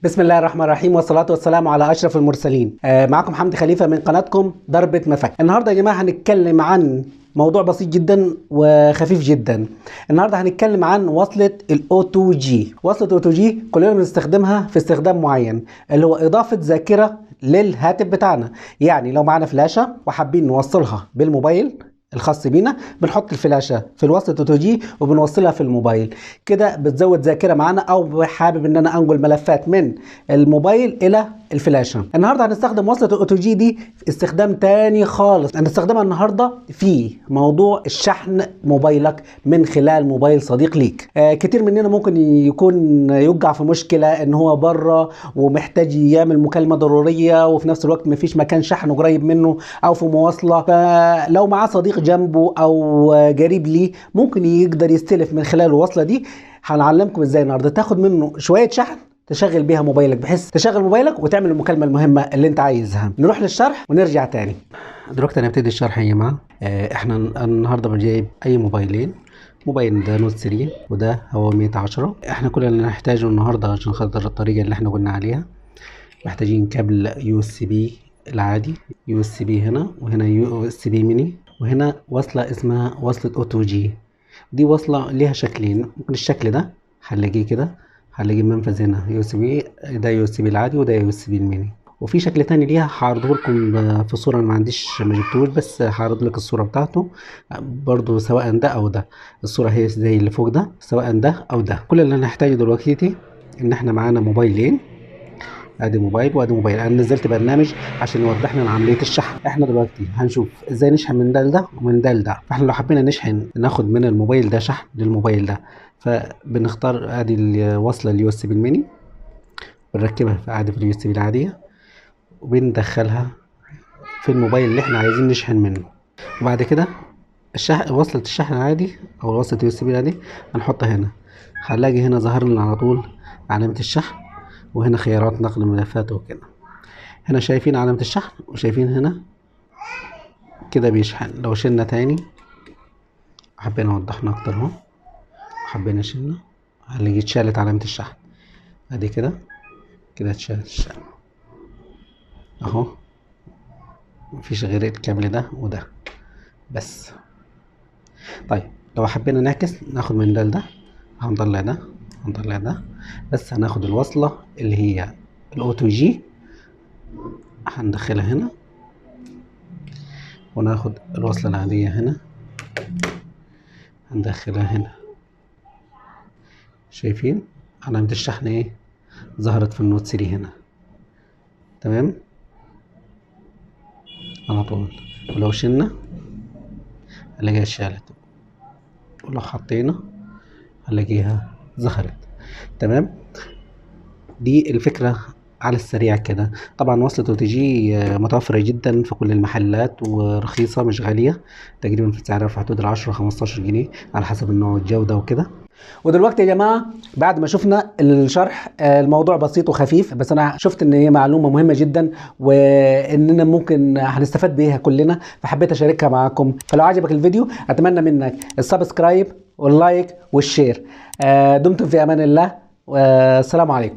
بسم الله الرحمن الرحيم، والصلاة والسلام على أشرف المرسلين. معكم حمدي خليفة من قناتكم ضربة مفك. النهاردة يا جماعة هنتكلم عن موضوع بسيط جدا وخفيف جدا. النهاردة هنتكلم عن وصلة ال OTG. وصلة OTG كلنا بنستخدمها في استخدام معين، اللي هو إضافة ذاكرة للهاتف بتاعنا. يعني لو معانا فلاشة وحابين نوصلها بالموبايل الخاص بينا، بنحط الفلاشة في الوصلة OTG وبنوصلها في الموبايل، كده بتزود ذاكرة معانا، او حابب ان انا انقل ملفات من الموبايل الى الفلاشة. النهاردة هنستخدم وصلة OTG دي في استخدام تاني خالص. هنستخدمها النهاردة في موضوع الشحن موبايلك من خلال موبايل صديق ليك. كتير مننا ممكن يكون يوقع في مشكلة ان هو بره ومحتاج يعمل مكالمة ضرورية، وفي نفس الوقت مفيش مكان شحن قريب منه او في مواصلة. فلو معاه صديق جنبه او قريب ليه ممكن يقدر يستلف من خلال الوصلة دي. هنعلمكم ازاي النهارده تاخد منه شوية شحن تشغل بيها موبايلك، بحيث تشغل موبايلك وتعمل المكالمة المهمة اللي انت عايزها. نروح للشرح ونرجع تاني. دلوقتي هنبتدي الشرح يا جماعة. احنا النهارده بنجيب اي موبايلين، موبايل ده Note 3 وده هواوي Mate 10. احنا كل اللي نحتاجه النهارده عشان خاطر الطريقة اللي احنا قلنا عليها، محتاجين كابل USB العادي، USB هنا، وهنا USB mini، وهنا وصلة اسمها وصلة OTG. دي وصلة ليها شكلين، ممكن الشكل ده هنلاقيه كده، هنلاقي منفذ هنا USB، ده USB العادي وده USB ال mini. وفي شكل تاني ليها هعرضه لكم في صورة، ما عنديش ما جبتهوش، بس هعرض لك الصورة بتاعته برضو، سواء ده او ده. الصورة هي زي اللي فوق ده، سواء ده او ده. كل اللي هنحتاجه دلوقتي ان احنا معانا موبايلين، ادي موبايل وادي موبايل. انا نزلت برنامج عشان يوضح لنا عملية الشحن. احنا دلوقتي هنشوف ازاي نشحن من ده لده ومن ده لده. فاحنا لو حبينا نشحن ناخد من الموبايل ده شحن للموبايل ده، فبنختار ادي الوصلة ال USB ال mini، بنركبها في عادي في ال USB العادية، وبندخلها في الموبايل اللي احنا عايزين نشحن منه. وبعد كده الشحن، وصله الشحن العادي او وصله ال USB العادي هنحطها هنا. هنلاقي هنا ظهر لنا على طول علامة الشحن، وهنا خيارات نقل ملفات وكده. هنا شايفين علامة الشحن، وشايفين هنا كده بيشحن. لو شلنا تاني، حبينا وضحنا اكتر اهو، حبينا شلنا هنلاقي اتشالت علامة الشحن. ادي كده كده اتشالت الشحن اهو، مفيش غير الكابل ده وده بس. طيب لو حبينا نعكس، ناخد من ده لده، هنطلع ده هنطلع ده، بس هناخد الوصلة اللي هي ال OTG هندخلها هنا، وناخد الوصلة العادية هنا هندخلها هنا. شايفين علامة الشحن ايه ظهرت في ال Note 3 هنا، تمام على طول. ولو شلنا هنلاقيها اتشالت، ولو حطينا هنلاقيها ظهرت. تمام، دي الفكرة على السريع كده. طبعا وصلة OTG متوفرة جدا في كل المحلات ورخيصة مش غالية، تقريبا في سعرها في حدود 10 15 جنيه على حسب النوع والجودة وكده. ودلوقتي يا جماعة بعد ما شفنا الشرح، الموضوع بسيط وخفيف، بس انا شفت ان هي معلومة مهمة جدا واننا ممكن هنستفاد بيها كلنا، فحبيت اشاركها معاكم. فلو عجبك الفيديو اتمنى منك ال subscribe وال like وال share. دمتم في امان الله، والسلام عليكم.